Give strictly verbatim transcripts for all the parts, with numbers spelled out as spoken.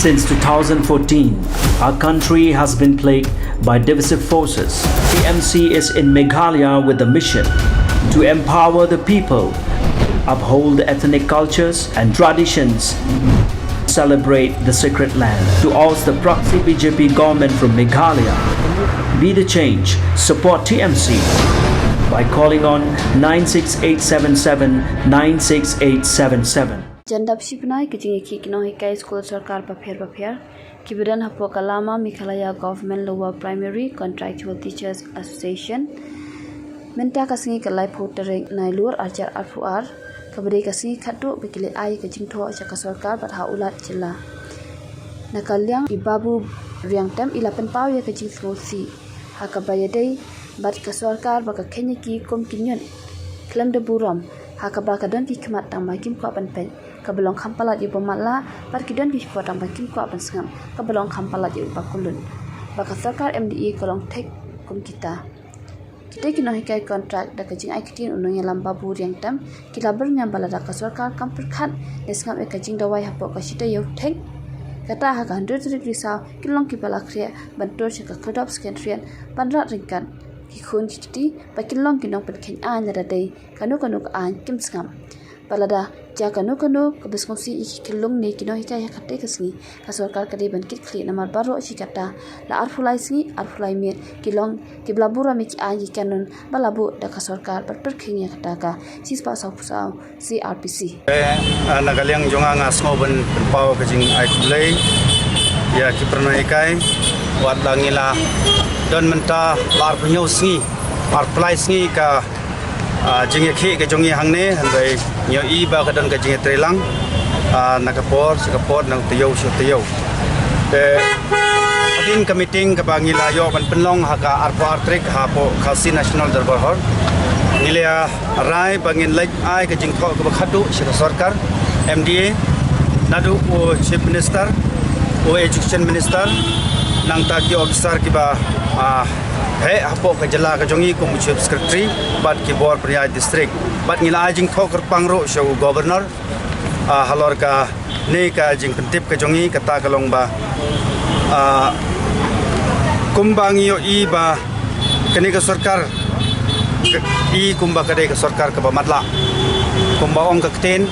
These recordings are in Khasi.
Since two thousand fourteen, our country has been plagued by divisive forces. T M C is in Meghalaya with the mission to empower the people, uphold ethnic cultures and traditions, celebrate the sacred land. To oust the proxy B J P government from Meghalaya, be the change, support T M C by calling on nine six eight seven seven nine six eight seven seven. Jan dap shibnai ka jingïakhih ki nonghikai skul sorkar bapher bapher kiba don hapoh ka Lama Meghalaya Government Lower Primary Contractual Teachers Association. Mynta ka sngi ka laiphew tarik Nailur arhajar arphew ar, kaba dei ka sngi khatduh ba ki leit ai ka jingthoh sha ka sorkar bad ha u Lat jylla. Na ka liang i Babu Riangtem i la pynpaw ïa ka jingsngewsih ha kaba ïadei bad ka sorkar ba ka kheiñ ïa ki kum ki ñiut khlem da burom, ha kaba ka don ki khmat tang ba kim kwah ban peit kaba long kham palat ïa u ba matlah, bad ki don ki shkor tang ba kim kwah ban sngap kaba long kham palat ïa u ba kulut, ba ka sorkar M D A ka long thik kum kita. Kita ki nonghikai kontrak da ka jingai ktien u nongïalam Babu Riangtem ki la byrngem ba lada ka sorkar kam pyrkhat ne sngap ïa ka jingdawai hapoh ka shi taïew thik, kata ha ka hynriew tarik Risaw kin long kiba la khriah ban tur sha ka khyrdop secretariat ban rat ryngkat ki khun ki kti ba kin long ki nongpynkheiñ aiñ lada dei kano kano ka aiñ kim sngap. Bad lada jia kano kano kaba sngewsih ïa ki khyllung ne ki nonghikai ha katei ka sngi, ka sorkar ka dei ban kit khlieh namar baroh shi katta la arphew lai sngi arphew lai miet ki long kiba la burom ïa ki aiñ ki kanun ba la buh da ka sorkar bad pyrkhing ïa kata ka shispah sawphew saw C R P C. Eh, ah, na ka liang jong nga nga sngew ban pynpaw ka jingai khublei ïa ki para nonghikai, wat la ngi la don mynta la arphew hynñiew sngi, arphew lai sngi ka, ah, jingïakhih ka jong ngi hangne, hynrei ngi ïohi ba ka don ka jingïatreilang, ah, na ka por sha ka por, na u taïew sha u taïew. Te hadien ka meeting kaba ngi la ïoh ban pynlong ha ka arphew ar tarik hapoh Khasi National Dorbar Hall, ngi la rai ba ngin leit ai ka jingthoh kaba khatduh sha ka sorkar M D A, naduh u Chief Minister, u Education Minister, nangta ki officer kiba, ah, heh hapoh ka jylla ka jong ngi kum u Chief Secretary bad ki bor pynïaid district. Bad ngi la ai jingthoh kyrpang ruh sha u Governor, ah, halor kane ka jingpyntip ka jong ngi, kata ka long ba, ah, kumba ngi ïohi ba kane ka sorkar ka i kumba ka dei ka sorkar kaba matlah, kumba ong ka ktien,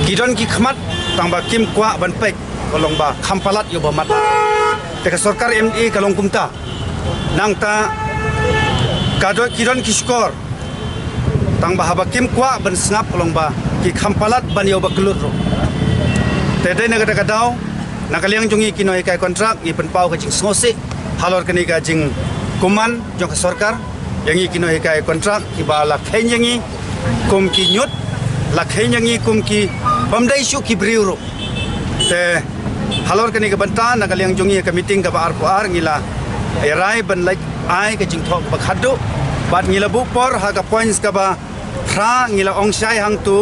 ki don ki khmat tang ba kim kwah ban peit, ka long ba kham palat ïa u ba matlah. Te ka sorkar M D A ka long kumta. Nangta ka don, ki don ki shkor tang ba haba kim kwah ban sngap ka long ba ki kham palat ban ïa u ba kyllut ruh. Te dei na kata ka daw, na ka liang jong ngi ki nonghikai kontrak ngi pynpaw ka jingsngewsih halor kane ka jingkuman jong ka sorkar ïa ngi ki nonghikai kontrak kiba la kheiñ ïa ngi kum ki ñiut, la kheiñ ïa ngi kum ki bym dei shuh ki briew ruh. Te halor kane ka bynta, na ka liang jong ngi ka meeting kaba arphew ar ngi la ïa rai ban leit ai ka jingthoh kaba khatduh, bad ngi la buh por ha ka points kaba phra, ngi la ong shai hangtu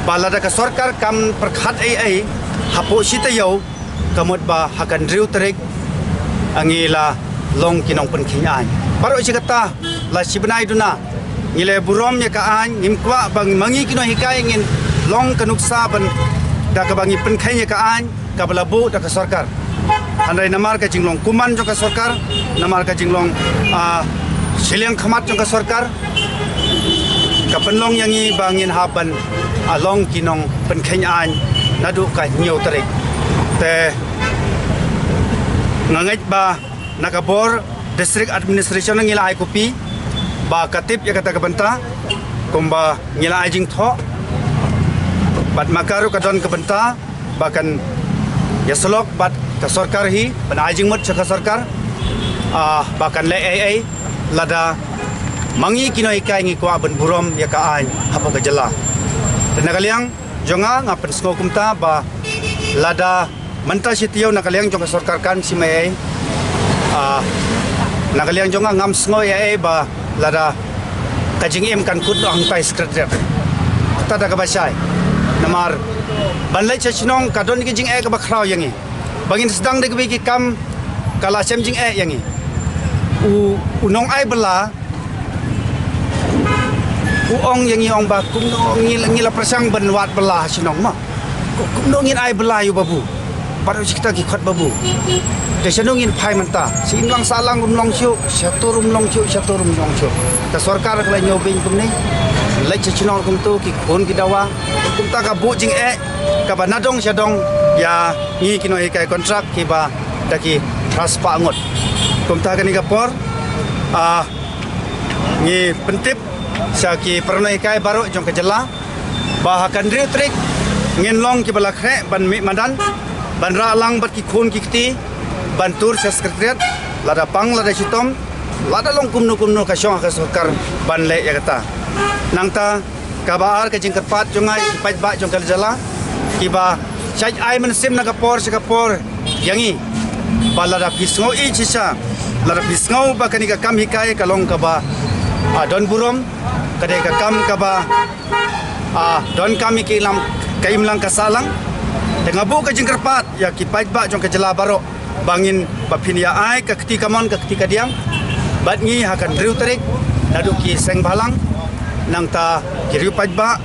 ba lada ka sorkar kam pyrkhat ei ei hapoh shi taïew, ka mut ba ha ka hynriew tarik, ah, ngi la long ki nongpynkheiñ aiñ. Baroh shi katta la shi bnai duna ngi la burom ïa ka aiñ, ngim kwah ba ma ngi ki nonghikai ngin long ka nuksa ban da kaba ngi pynkheiñ ïa ka aiñ kaba la buh da ka sorkar. Hynrei namar ka jinglong kuman jong ka sorkar, namar ka jinglong, ah, shiliang khmat jong ka sorkar, ka pynlong ïa ngi ba ngin hap ban, ah, long ki nongpynkheiñ aiñ naduh ka hynñiew tarik. Te nga ngeit ba na ka bor District Administration ngi la ai copy ba ka tip ïa kata ka bynta, kumba ngi la ai jingthoh bad ma ka ruh ka don ka bynta ba kan ïasyllok bad ka sorkar hi, ban ai jingmut sha ka sorkar, ah, ba kan leh ei ei lada ma ngi ki nonghikai ngi kwah ban burom ïa ka aiñ hapoh ka jylla. Te na ka liang jong nga, nga pynsngew kumta ba lada mynta shi taïew na ka liang jong ka sorkar kam shim ei ei, ah, na ka liang jong nga ngam sngew ei ei ba lada ka jingim kan kut noh hangtai Secretariat. Kata da kaba shai. Namar ban leit sha shnong ka don ka jingeh kaba khraw ïa ngi. Ba ngin sdang da kawei ki kam ka la shem jingeh ïa ngi. U, u nongai bylla u ong ïa ngi, ong ba kumno ngi, ngi la pyrshang ban wad bylla ha shnong ma. Ku-, kumno ngin ai bylla ïa u babu. Baroh shi katta ki khot babu. Te shano ngin phai mynta? Shi imlang sahlang ruh ym long shuh, shatur ruh ym long shuh, shatur ruh ym long shuh. Ka sorkar ka la ñiew beiñ kumne. Leit sha shnong kumto, ki khun ki dawa. Kumta ka buh jingeh kaba na dong sha dong ïa ngi ki nonghikai kontrak kiba da ki phra spah ngut. Kumta kane ka por, ah, ngi pyntip sha ki para nonghikai baroh jong ka jylla ba ha ka hynriew tarik ngin long kiba la khreh ban mih madan, ban rah lang bad ki khun ki kti, ban tur sha secretariat, lada pang lada shitom, lada long kumno kumno ka shong ha ka sorkar ban leh ïa kata. Nangta kaba ar ka jingkyrpad jong nga ïa ki paidbah jong ka jylla kiba shait ai mynsiem na ka por sha ka por ïa ngi, ba lada phi sngew ïeit shisha, lada phi sngew ba kane ka kam hikai ka long kaba, ah, don burom, ka dei ka kam kaba, ah, donkam ïa ka imlang, ka imlang ka sahlang. Te nga buh ka jingkyrpad ïa ki paidbah jong ka jylla baroh ba ngin, ba phin ïa ai ka kti kamon ka kti kadiang bad ngi ha ka hynriew tarik, naduh ki seng bhalang, nangta ki riew paidbah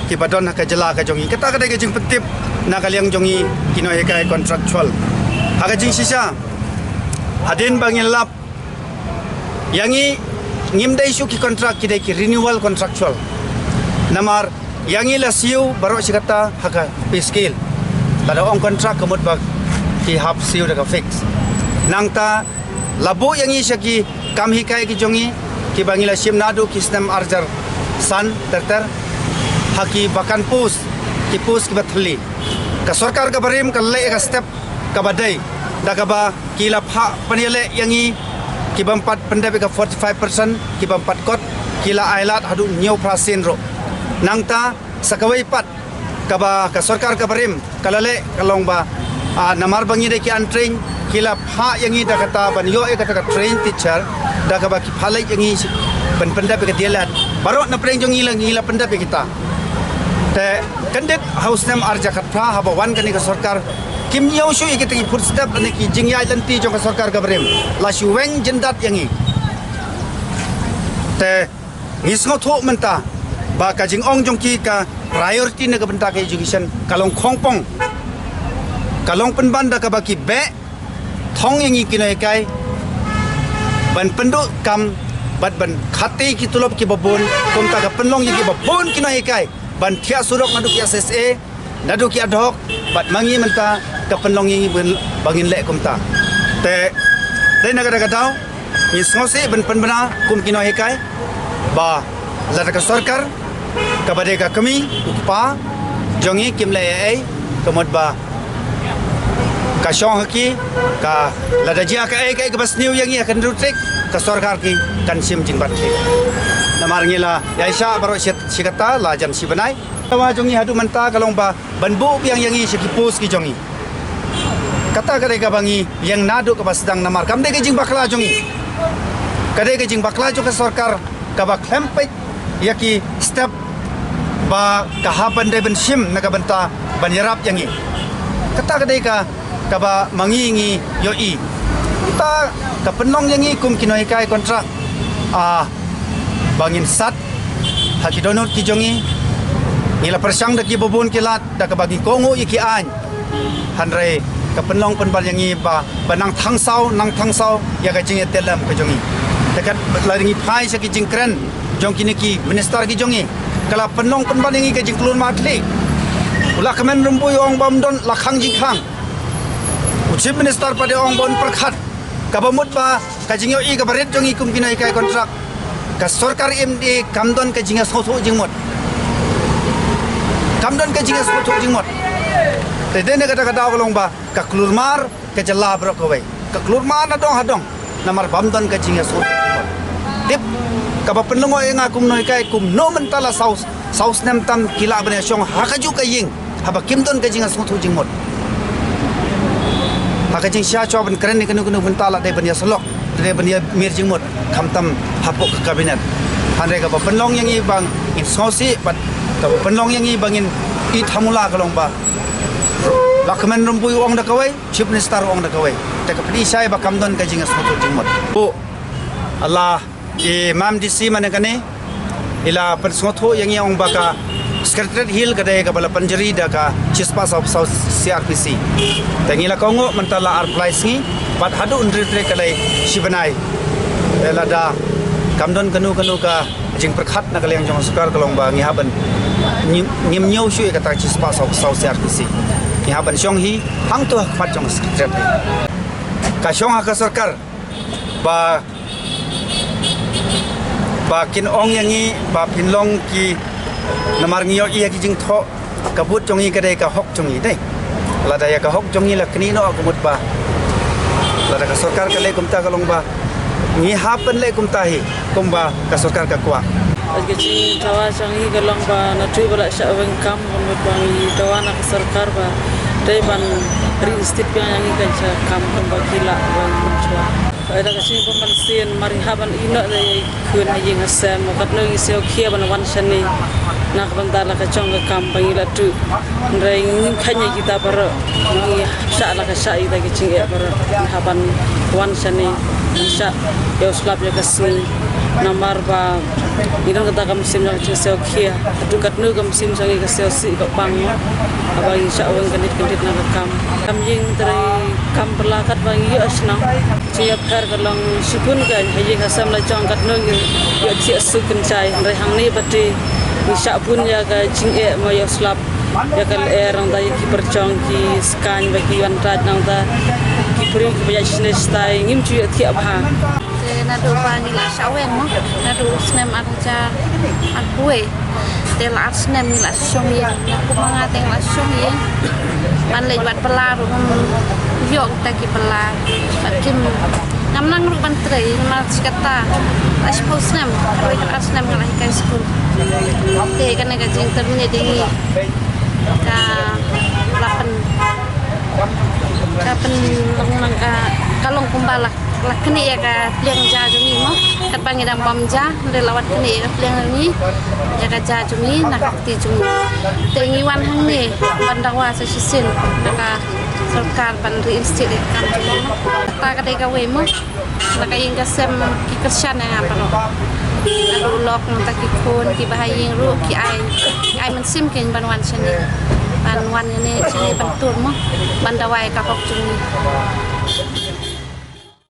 kiba don ha ka jylla ka jong ngi. Kata ka dei ka jingpyntip na ka liang jong ngi ki nonghikai contractual. Ha ka jingshisha, hadien ba ngin lap ïa ngi, ngim dei shuh ki contract, ki dei ki renewal contractual. Namar ïa ngi la siew baroh shi katta ha ka pay scale. Lada ong contract ka mut ba ki hap siew da ka fix. Nangta la buh ïa ngi sha ki kam hikai ki jong ngi kiba ngi la shim naduh ki snem ar hajar san ter ter ha ki vacant post, ki post kiba thylli. Ka sorkar kaba rim ka leh ïa ka step kaba dei, da kaba ki la phah pynïaleh ïa ngi ki bym pat pyndep ïa ka forty five percent, ki bym pat kot, ki la ai lad haduh hynñiew phra sien ruh. Nangta sa kawei pat kaba ka sorkar kaba rim ka la leh ka long ba, ah, namar ba ngi dei ki untrained, ki la phah ïa ngi da kata ban ïoh ïa kata ka trained teacher, da kaba ki phah leit ïa ngi ban pyndep ïa ka D L Ed. Baroh na pdeng jong ngi la, ngi la pyndep ïa kita. Te kyndit ha u snem ar hajar khatphra haba wan kane ka sorkar, kim ñiew shuh ïa kita ki footstep lane ki jingïaid lynti jong ka sorkar kaba rim. La shu weng jyndat ïa ngi. Te ngi sngewthuh mynta ba ka jingong jong ki, ka priority na ka bynta ka education ka long khongpong, ka long pynban da kaba ki beh thong ïa ngi ki nonghikai ban pynduh kam bad ban khati ki tulop kiba bun. Kumta ka pynlong ïa kiba bun ki nonghikai ban thiah surok naduh ki S S A, naduh ki ad hoc, bad ma ngi mynta ka pynlong ïa ngi ba ngin leh kumta. Te dei na kata ka daw ngi sngewsih ban pynbna kum ki nonghikai ba lada ka sorkar kaba dei ka kmie u kpa jong ngi kim leh ei ei, ka mut ba ka shong ha ki, ka lada jia kaei kaei kaba sniew ïa ngi ha ka hynriew tarik, ka sorkar ki kan shim jingbat ki. Namar ngi la ïaishah baroh shi, shi katta la jan shi bnai. Dawa jong ngi haduh mynta ka long ba ban buh biang ïa ngi sha ki post ki jong ngi. Kata ka dei kaba ngi ïeng naduh kaba sdang, namar kam dei ka jingbakla jong ngi, ka dei ka jingbakla jong ka sorkar kaba khlem peit ïa ki step ba ka hap ban dei ban shim na ka bynta ban ïarap ïa ngi. Kata ka dei ka, kaba ma ngi ngi ïohi. Kata ka pynlong ïa ngi kum ki nonghikai kontrak, ah, ba ngin sat ha ki dohnud ki jong ngi. Ngi la pyrshang da kiba bun ki lad da kaba ngi kohnguh ïa ki aiñ. Hynrei ka pynlong pynban ïa ngi ba, ba nang thang saw, nang thang saw ïa ka jingïatiar lem ka jong ngi. Te kat la ngi phai sha ki jingkren jong kine ki minister ki jong ngi, ka la pynlong pynban ïa ngi ka jingklur markhlieh. U Lahkmen Rymbui u ong ba ym don la khang jingkhang. U Chief Minister pat u ong ba un pyrkhat. Kaba mut ba ka jingïohi kaba rit jong ngi kum ki nonghikai kontrak, ka sorkar M D A kam don ka jingïasngewthuh jingmut. Kam don ka jingïasngewthuh jingmut. Te dei na kata ka daw ka long ba ka klur mar ka jylla baroh kawei. Ka klur mar na dong ha dong. Namar bym don ka jingïasngewthuh jingmut. Tip, kaba pynlyngngoh ïa nga kum nonghikai, kumno mynta la saw, saw snem tam ki lah ban ïashong ha kajuh ka ïing haba kim don ka jingïasngewthuh jingmut. Ha ka jingshisha shuwa ban kren ïa kano kano mynta la dei ban ïasyllok, dei ban ïamir jingmut, khamtam hapoh ka cabinet. Hynrei kaba pynlong ïa ngi ba ngin sngewsih bad kaba pynlong ïa ngi ba ngin ïeit ha mula ka long ba Lahkmen Rymbui u ong da kawei, Chief Minister u ong da kawei. Te ka pynshai ba kam don ka jingïasngewthuh jingmut. Hapoh la i Mam D C mynne kane i la pynsngewthuh ïa ngi, ong ba ka Secretariat Hill ka dei kaba la pynjari da ka shispah saw saw C R P C. Te ngi la kohnguh mynta la arphew lai sngi bad haduh hynriew tarik ka dei shi bnai. Te lada kam don kano kano ka jingpyrkhat na ka liang jong ka sorkar ka long ba ngi hap ban ngim, ngim ñiew shuh ïa kata ka shispah saw saw C R P C. Ngi hap ban shong hi hangto ha khmat jong ka Secretariat Hill. Ka shong ha ka sorkar ba ba kin ong ïa ngi ba phin long ki, namar ngi ïohi ïa ki jingthoh, ka vote jong ngi ka dei ka hok jong ngi dei. Lada ïa ka hok jong ngi la knieh noh ka mut ba lada ka sorkar ka leh kumta ka long ba ngi hap ban leh kumta hi kumba ka sorkar ka kwah. Ka jingdawa jong ngi ka long ba naduh ba la shah weng kam ka mut ba ngi dawa na ka sorkar ba dei ban reinstate biang ïa ngi kan sha kam kumba ki la weng mynshuwa. Ïa ka jingpynbeit sien mar ngi hap ban ïehnoh da ïa ki khun ha ïing ha sem, katno ngi sngewkhia ban wan shane na ka bynta la ka jong ka kam ba ngi la duh. Hynrei ngi kheiñ ïa kita baroh, ngi shah la ka shah ïa kita ki jingeh baroh, ngi hap ban wan shane, ngi shah ïa u slap ïa ka sngi. Namar ba ngi don kata ka mynsiem jong ka jingsngewkhia, haduh katno ka mynsiem jong ngi ka sngewsih ka pang. Haba ngi shah weng kyndit kyndit na ka kam. Kam ïing trei kam pla katba ngi ïoh shnong. Jingïapher ka long shibun ka ha ïing ha sem la jong katno ngi ïoh thiah suk kynjai, hynrei hangne pat te ngi shah bun ïa ka jingeh mo ïa u slap, ïa ka lyer nangta ïa ki pyrshang ki skaiñ ba ki wan tait nangta ki briew kiba ïaid shane shatai ngim ju ïoh thiah bha. Te naduh ba ngi la shah weng mo, naduh u snem ar hajar arphew wei. Te la ar snem ngi la shong ïing, na kum ma nga te ngi la shong ïing. Ban leit wad bylla ruh ngam ïoh kita ki bylla. Bad kim ngam nang ruh ban trei, namar shi katta la shiphew snem, ruh ka ar snem nga la hikai skul. Te kane ka jingterminate ïa ngi ka la pyn, ka pynlong nang ka, ka long kumba la la knieh ïa ka pliang ja jong ngi mo. Katba ngi dang bam ja, hynrei la wan knieh ïa ka pliang jong ngi, ïa ka ja jong ngi na ka kti jong ngi. Te ngi wan hangne ban dawa sa shisien na ka sorkar ban reinstate ïa ka kam jong ngi mo. Kata ka dei kawei mo. Na ka ïing ka sem ki kyrshan ïa nga baroh. Naduh u lok nangta ki khun kiba ha ïing ruh ki ai, ki ai mynsiem kein ban wan shane. Ban wan ïa ne shane ban tur mo. Ban dawa ïa ka hok jong ngi.